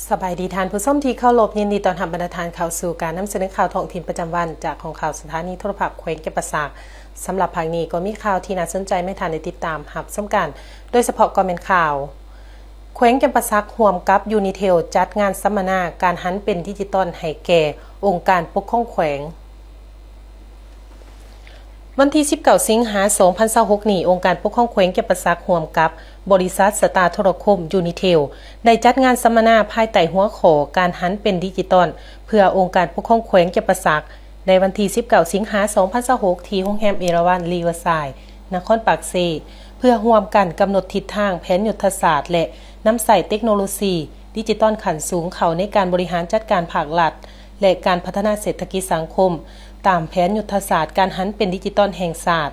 ສະບາຍດີທ່ານຜູ້ຊົມທີ່ເຄົາລົບ, ຍິນດີຕ້ອນຮັບບັນດາທ່ານເຂົ້າສູ່ການນຳສະເໜີຂ່າວທ້ອງຖິ່ນປະຈຳວັນ ຈາກຂອງຂ່າວສະຖານີໂທລະພາບແຂວງຈຳປາສັກ. ສຳລັບພາກນີ້ກໍມີຂ່າວທີ່ໜ້າສົນໃຈມາໃຫ້ທ່ານໄດ້ຕິດຕາມຮັບຊົມກັນ, ໂດຍສະເພາະກໍແມ່ນຂ່າວ ແຂວງຈຳປາສັກຮ່ວມກັບ Unitel ຈັດງານສຳມະນາການຫັນເປັນດິຈິຕອນໃຫ້ແກ່ອົງການປົກຄອງແຂວງ. ວັນທີສິບເກົ້າ ສິງຫາ ສອງພັນຊາວຫົກນີ້, ອົງການປົກຄອງແຂວງຈຳປາສັກຮ່ວມກັບບໍລິສັດສະຕາໂທລະຄົມ Unitel ໄດ້ຈັດງານສຳມະນາພາຍໃຕ້ຫົວຂໍ້ ການຫັນເປັນດິຈິຕອນເພື່ອອົງການປົກຄອງແຂວງຈຳປາສັກ ໃນວັນທີສິບເກົ້າ ສິງຫາ ສອງພັນຊາວຫົກ ທີ່ໂຮງແຮມເອລາວັນ ຣີເວີຊາຍ ນະຄອນປາກເຊ ເພື່ອຮ່ວມກັນກຳນົດທິດທາງແຜນຍຸດທະສາດ ແລະ ນຳໃຊ້ເຕັກໂນໂລຊີດິຈິຕອນຂັ້ນສູງເຂົ້າໃນການບໍລິຫານຈັດການພາກລັດ ແລະ ການພັດທະນາເສດຖະກິດສັງຄົມ ຕາມແຜນຍຸດທະສາດການຫັນເປັນດິຈິຕອນແຫ່ງຊາດ.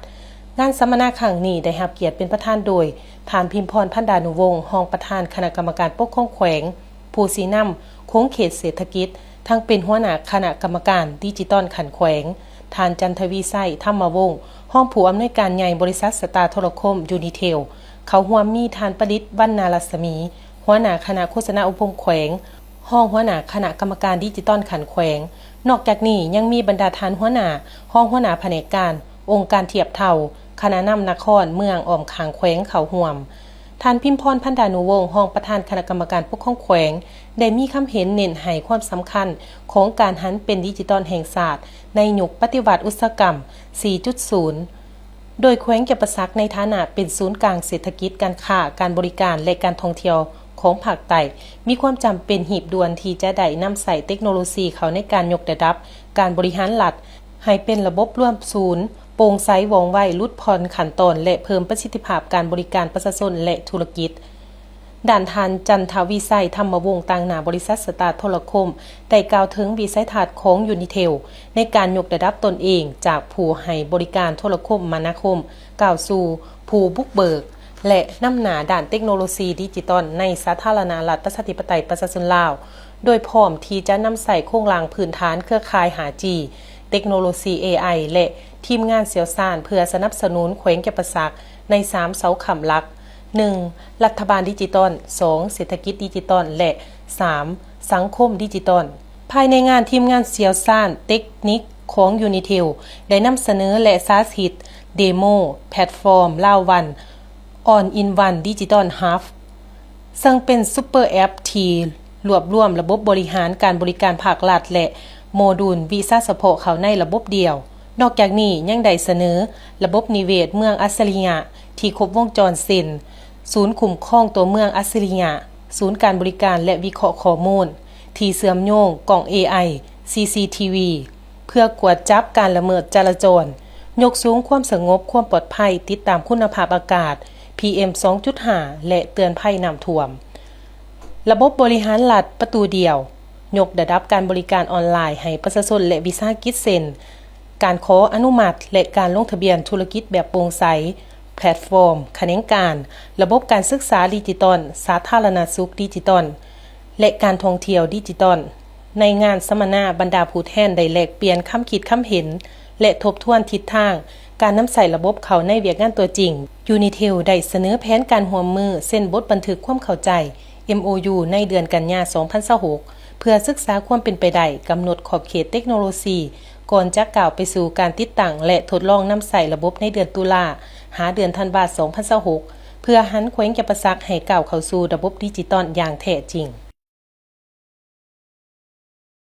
ງານສຳມະນາຄັ້ງນີ້ໄດ້ຮັບກຽດເປັນປະທານໂດຍ ທ່ານ ພິມພອນ ພັນດານຸວົງ ຮອງປະທານຄະນະກຳມະການປົກຄອງແຂວງ, ຜູ້ຊີ້ນຳຂົງເຂດເສດຖະກິດ, ທັງເປັນຫົວໜ້າຄະນະກຳມະການດິຈິຕອນຂັ້ນແຂວງ, ທ່ານ ຈັນທະວີໄຊ ທຳມະວົງ ຮອງຜູ້ອຳນວຍການໃຫຍ່ບໍລິສັດສະຕາໂທລະຄົມ Unitel ເຂົ້າຮ່ວມມີທ່ານ ປະດິດ ວັນນາລັດສະໝີ ຫົວໜ້າຄະນະໂຄສະນາອົບຮົມແຂວງ, ຮອງຫົວໜ້າຄະນະກຳມະການດິຈິຕອນຂັ້ນແຂວງ. ນອກຈາກນີ້ຍັງມີບັນດາທ່ານຫົວໜ້າ, ຮອງຫົວໜ້າພະແນກການ, ອົງການທຽບເທົ່າ, ຄະນະນຳນະຄອນ, ເມືອງອ້ອມຂ້າງແຂວງເຂົ້າຮ່ວມ. ທ່ານ ພິມພອນ ພັນດານຸວົງ ຮອງປະທານຄະນະກຳມະການປົກຄອງແຂວງ ໄດ້ມີຄຳເຫັນເນັ້ນໃຫ້ຄວາມສຳຄັນຂອງການຫັນເປັນດິຈິຕອນແຫ່ງຊາດໃນຍຸກປະຕິວັດອຸດສາຫະກຳ ສີ່ຈຸດສູນ ໂດຍແຂວງຈຳປາສັກໃນຖານະເປັນສູນກາງເສດຖະກິດ, ການຄ້າ, ການບໍລິການ ແລະ ການທ່ອງທ່ຽວຂອງພາກໃຕ້ ມີຄວາມຈຳເປັນຮີບດ່ວນທີ່ຈະໄດ້ນຳໃຊ້ເຕັກໂນໂລຊີເຂົ້າໃນການຍົກລະດັບການບໍລິຫານລັດໃຫ້ເປັນລະບົບລວມສູນ, ໂປ່ງໃສ, ວ່ອງໄວ, ຫຼຸດຜ່ອນຂັ້ນຕອນ ແລະ ເພີ່ມປະສິດທິພາບການບໍລິການປະຊາຊົນ ແລະ ທຸລະກິດ. ດ້ານທ່ານ ຈັນທະວິໄຊ ທຳມະວົງ ຕາງໜ້າບໍລິສັດສະຕາໂທລະຄົມ ໄດ້ກ່າວເຖິງວິໄສທັດຂອງ Unitel ໃນການຍົກລະດັບຕົນເອງຈາກຜູ້ໃຫ້ບໍລິການໂທລະຄົມມະນາຄົມ ກ້າວສູ່ຜູ້ບຸກເບີກ ແລະ ນຳໜ້າດ້ານເຕັກໂນໂລຊີດິຈິຕອນໃນສາທາລະນະລັດປະຊາທິປະໄຕປະຊາຊົນລາວ, ໂດຍພ້ອມທີ່ຈະນຳໃຊ້ໂຄງລ່າງພື້ນຖານເຄືອຂ່າຍ ຫ້າຈີ ເຕັກໂນໂລຊີ ເອໄອ ແລະ ທີມງານຊ່ຽວຊານເພື່ອສະໜັບສະໜູນແຂວງຈຳປາສັກໃນສາມເສົາຄ້ຳຫຼັກ, ໜຶ່ງ ລັດຖະບານດິຈິຕອນ, ສອງ ເສດຖະກິດດິຈິຕອນ ແລະ ສາມ ສັງຄົມດິຈິຕອນ. ພາຍໃນງານ, ທີມງານຊ່ຽວຊານເຕັກນິກຂອງ Unitel ໄດ້ນຳສະເໜີ ແລະ ສາທິດເດໂມແພລດຟອມ Lao One All-in-One Digital Hub ເຊິ່ງເປັນຊຸບເປີແອັບທີ່ລວບລວມລະບົບບໍລິຫານການບໍລິການພາກລັດ ແລະ ໂມດູນວິຊາສະເພາະເຂົ້າໃນລະບົບດຽວ. ນອກຈາກນີ້ຍັງໄດ້ສະເໜີລະບົບນິເວດເມືອງອັດສະລິຍະທີ່ຄົບວົງຈອນ ເຊັ່ນ ສູນຄຸ້ມຄອງຕົວເມືອງອັດສະລິຍະ, ສູນການບໍລິການ ແລະ ວິເຄາະຂໍ້ມູນທີ່ເຊື່ອມໂຍງ, ກ້ອງ ເອໄອ, ຊີຊີທີວີ ເພື່ອກວດຈັບການລະເມີດຈະລາຈອນ, ຍົກສູງຄວາມສະຫງົບ, ຄວາມປອດໄພ, ຕິດຕາມຄຸນນະພາບອາກາດ ພີເອັມ ສອງຈຸດຫ້າ ແລະ ເຕືອນໄພນ້ຳຖ້ວມ. ລະບົບບໍລິຫານລັດປະຕູດຽວ, ຍົກລະດັບການບໍລິການອອນລາຍໃຫ້ປະຊາຊົນ ແລະ ວິສາຫະກິດ ເຊັ່ນ ການຂໍອະນຸມັດ ແລະ ການລົງທະບຽນທຸລະກິດແບບໂປ່ງໃສ, ແພລດຟອມຂະແໜງການ, ລະບົບການສຶກສາດິຈິຕອນ, ສາທາລະນະສຸກດິຈິຕອນ ແລະ ການທ່ອງທ່ຽວດິຈິຕອນ. ໃນງານສຳມະນາ, ບັນດາຜູ້ແທນໄດ້ແລກປ່ຽນຄຳຄິດຄຳເຫັນ ແລະ ທົບທວນທິດທາງການນຳໃຊ້ລະບົບເຂົ້າໃນວຽກງານຕົວຈິງ. Unitel ໄດ້ສະເໜີແຜນການຮ່ວມມືເຊັນບົດບັນທຶກຄວາມເຂົ້າໃຈ ເອັມໂອຢູ ໃນເດືອນກັນຍາ ສອງພັນຊາວຫົກ ເພື່ອສຶກສາຄວາມເປັນໄປໄດ້, ກຳນົດຂອບເຂດເຕັກໂນໂລຊີ ກ່ອນຈະກ້າວໄປສູ່ການຕິດຕັ້ງ ແລະ ທົດລອງນຳໃຊ້ລະບົບໃນເດືອນຕຸລາ ຫາເດືອນທັນວາ ສອງພັນຊາວຫົກ ເພື່ອຫັນແຂວງຈຳປາສັກໃຫ້ກ້າວເຂົ້າສູ່ລະບົບດິຈິຕອນຢ່າງແທ້ຈິງ.